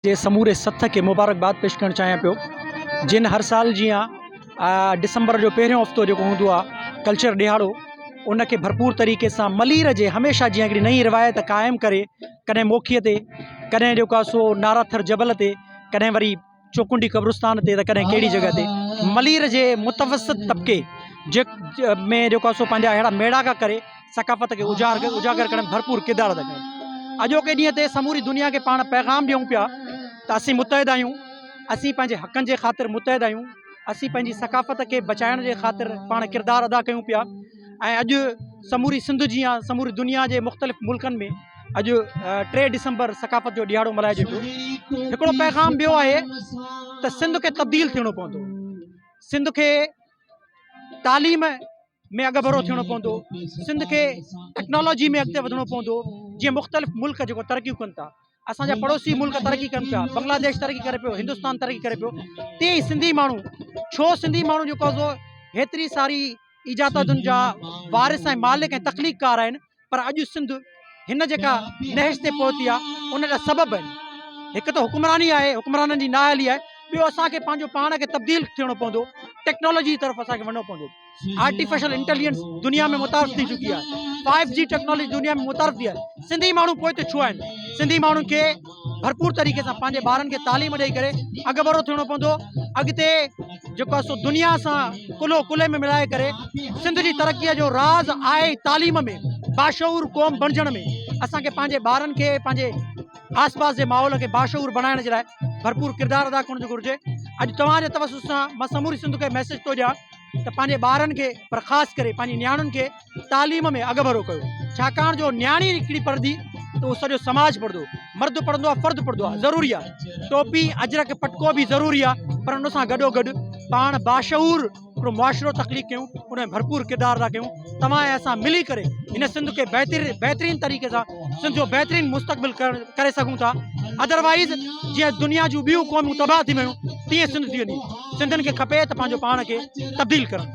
جي سموري سٿ کي مبارڪباد پيش ڪرڻ چاهيان پيو جن هر سال جيان ڊسمبر جو پهريون هفتو جيڪو هوندو آهي ڪلچر ڏهاڙو ان کي ڀرپور طريقي سان ملير جي هميشه جيان هڪڙي نئين روايت قائم ڪري ڪڏهن موکيء تي ڪڏهن جيڪو آهي سو نارا ٿر جبل تي ڪڏهن وري چوڪنڊي قبرستان تي ته ڪڏهن ڪهڙي جڳهه تي ملير جي متوسط طبقي جي ۾ جيڪو آهي سو پنهنجا اهڙا ميڙاڪا ڪري ثقافت کي اجاگر ڪرڻ ۾ ڀرپور ڪردار ادا ڪيو. اڄوڪي ڏينهن تي سموري دنيا کي پاڻ پيغام ڏيون پيا ته اسين متحد آهيون، اسين پنهنجي حقن جي خاطر متحد آهيون، اسين پنهنجي ثقافت کي بچائڻ جي خاطر پاڻ ڪردار ادا ڪيون پيا ۽ اڄ سموري سنڌ جيان سموري دنيا جي مختلف ملڪن ۾ اڄ 3 ڊسمبر ثقافت جو ڏهاڙو ملهائجي پيو. هڪڙو پيغام ٻيو آهي ته سنڌ کي تبديل ٿيڻو پوندو، سنڌ کي تعليم ۾ اڳڀرو ٿيڻو پوندو، سنڌ کي ٽيڪنالاجي ۾ اڳتي وڌڻو پوندو، جيئن مختلف ملڪ جيڪو ترقيون ڪن ٿا، اسان جا پڙوسي ملڪ ترقي ڪن پيا، بنگلاديش ترقي ڪري پيو، هندستان ترقي ڪري پيو، تيئن ئي سنڌي ماڻهو ڇو سنڌي ماڻهو جيڪو آهي سو هيتري ساري ايجاداتن جا وارث ۽ مالڪ ۽ تخليقڪار آهن پر اڄ سنڌ هن جيڪا نهج تي پهتي آهي ان جا سبب آهن هڪ ته حڪمراني آهي حڪمرانن جي نااهلي آهي ٻيو اسان کي پنهنجو پاڻ کي تبديل ٿيڻو پوندو ٽيڪنالاجي جي طرف اسان کي وڃڻو پوندو آرٽيفيشل انٽيليجنس دنيا ۾ متعارف ٿي چڪي آهي 5 جي ٽيڪنالاجي دنيا ۾ متعارف ٿي آهي سنڌي ماڻهو پوئتي ڇو آهن سنڌي ماڻهن کي ڀرپور طريقي سان پنهنجي ٻارن کي تعليم ڏئي ڪري اڳڀرو ٿيڻو پوندو اڳتي جيڪو آهي سو دنيا سان ڪلهو ڪلهي ۾ ملائي ڪري سنڌ جي ترقي جو راز آهي تعليم ۾ باشعور قوم بڻجڻ ۾ اسان کي پنهنجي ٻارن کي پنهنجي آس پاس جي ماحول کي باشعور بڻائڻ جي لاء ڀرپور ڪردار ادا ڪرڻ گهرجي اڄ توهان جي توسط سان مان سموري سنڌ کي ميسيج ٿو ڏيان ته پنهنجي ٻارن کي پر خاص ڪري پنهنجي نياڻين کي تعليم ۾ اڳڀرو ڪيو ڇاڪاڻ جو نياڻي هڪڙي پڙهندي ته اهو سڄو سماج پڙهندو مرد پڙهندو آهي فرد پڙهندو آهي ضروري آهي ٽوپي اجرڪ پٽڪو به ضروري آهي پر ان سان گڏو گڏ پاڻ باشعور هڪڙو معاشرو تخليق ڪيون ان ۾ ڀرپور ڪردار ادا ڪيون توهان ۽ اسان ملي ڪري هن سنڌ کي بهتر بهترين طريقي سان سنڌ جو بهترين مستقبل ڪري سگهون ٿا ادروائز جيئن دنيا جون ٻيون قومون تباهه ٿي ويون تيئن سنڌ ٿي ويندي سنڌين کي کپي ته پنهنجو پاڻ کي تبديل ڪرن.